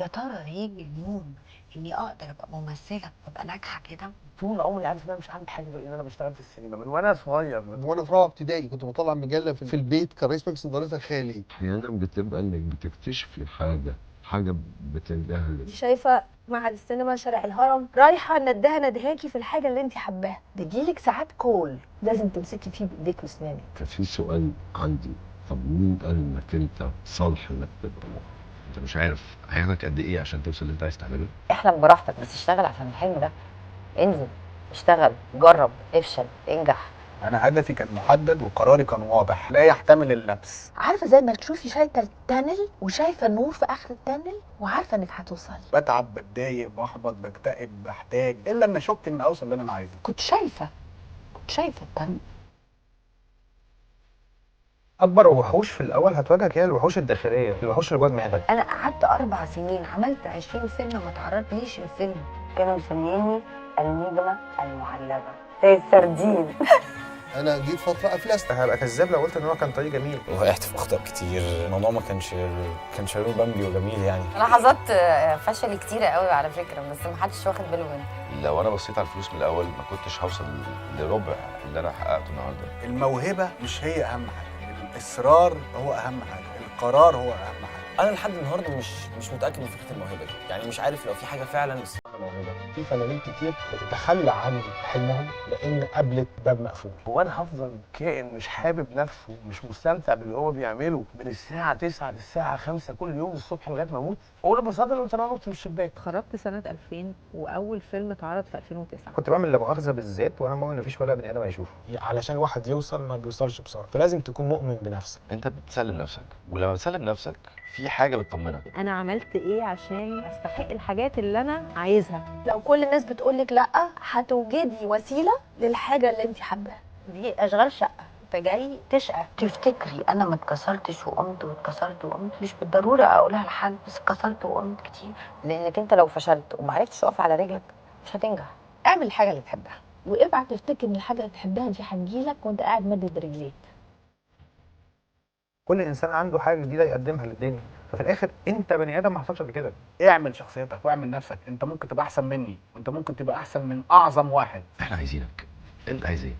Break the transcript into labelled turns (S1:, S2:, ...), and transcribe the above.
S1: يا ترى هيجي اليوم اني اقدر ابقى ممثلة وابقى ناجحة كده؟
S2: طول عمري عارف ان انا مش هعمل حاجة غير ان انا بشتغل في السينما من وانا صغير.
S3: من وانا في رابعه ابتدائي كنت بطلع مجلة في البيت، كان رئيس مجلس ادارتها خالي.
S4: احيانا بتبقى انك بتكتشفي حاجة بتنتهي.
S5: شايفه معهد السينما شارع الهرم، رايحة ندها ندهاكي في الحاجة اللي انت حباها.
S1: بيجيلك ساعات call لازم تمسكي فيه بايديك واسنانك.
S4: ففي سؤال عندي، طب مين قال انك انت صالح انك تبقى مخرج؟ انت مش عارف هياخدك قد ايه عشان توصل اللي انت عايز تعمله.
S6: احلم براحتك، بس اشتغل عشان الحلم ده. انزل، اشتغل، جرب، افشل، انجح.
S7: انا هدفي كان محدد وقراري كان واضح، لا يحتمل اللبس.
S1: عارفه زي ما تشوفي شايفه ال tunnel وشايفه النور في اخر ال tunnel وعارفه انك هتوصلي.
S7: بتعب، بتضايق، بحبط، بكتئب، بحتاج، الا ان شفت ان اوصل اللي انا عايزه.
S1: كنت شايفه ال tunnel.
S8: اكبر وحوش في الاول هتواجهك هي الوحوش الداخلية، الوحوش اللي جوه دماغك.
S1: انا قعدت 4 سنين عملت 20 فيلم ما تعرضليش الفيلم.
S6: كانوا مسميني النجمة المعلبه زي السردين.
S3: انا جيت فترة افلست.
S8: هبقى كذاب لو قلت ان هو كان طريق جميل.
S9: وقعت في اخطاء كتير، الموضوع ما كانش لونه بامبي وجميل يعني.
S6: لحظات فشل كتيرة قوي على فكرة، بس ما حدش واخد باله منها.
S4: لو انا بصيت على الفلوس من الاول ما كنتش هوصل لربع اللي انا حققته النهارده.
S7: الموهبة مش هي اهم حاجة، الاصرار هو اهم حاجة، القرار هو اهم حاجة.
S9: انا لحد النهارده مش متاكد من فكرة الموهبة دي، يعني مش عارف لو في حاجة فعلا اسمها
S8: موهبة. في فنانين كتير بتتخلى عن حلمهم لان قابلت باب مقفول.
S2: هو انا هفضل كائن مش حابب نفسه، مش مستمتع باللي هو بيعمله من الساعة 9 للساعة 5 كل يوم الصبح لغاية ما اموت؟ هو ببساطة لو انا نط من الشباك.
S10: اتخرجت سنة 2000 واول فيلم اتعرض في 2009.
S8: كنت بعمل لا مؤاخذة بالذات وانا مؤمن مفيش ولا بني ادم هيشوفه. علشان الواحد يوصل ما بيوصلش بسرعة، فلازم تكون مؤمن بنفسك.
S4: انت بتسلم نفسك، ولما بتسلم نفسك في حاجة بتطمنك.
S10: انا عملت ايه عشان استحق الحاجات اللي انا عايزها؟
S5: لو كل الناس بتقولك لا، هتوجدي وسيلة للحاجة اللي انت حباها.
S6: دي اشغال شقه، انت جاي تشقى.
S1: تفتكري انا ما اتكسرتش وقمت واتكسرت وقمت؟ مش بالضرورة اقولها لحد، بس اتكسرت وقمت كتير.
S6: لانك انت لو فشلت وما عرفتش تقف على رجلك مش هتنجح.
S1: اعمل الحاجة اللي تحبها، واوعى تفتكر ان الحاجة اللي تحبها دي هتجيلك وانت قاعد مدد رجليك.
S8: كل انسان عنده حاجة جديدة يقدمها للدنيا، ففي الاخر انت بني ادم ما حصلش قبل كده.
S7: اعمل شخصيتك واعمل نفسك، انت ممكن تبقى احسن مني، وانت ممكن تبقى احسن من اعظم واحد.
S4: احنا عايزينك، انت عايز ايه؟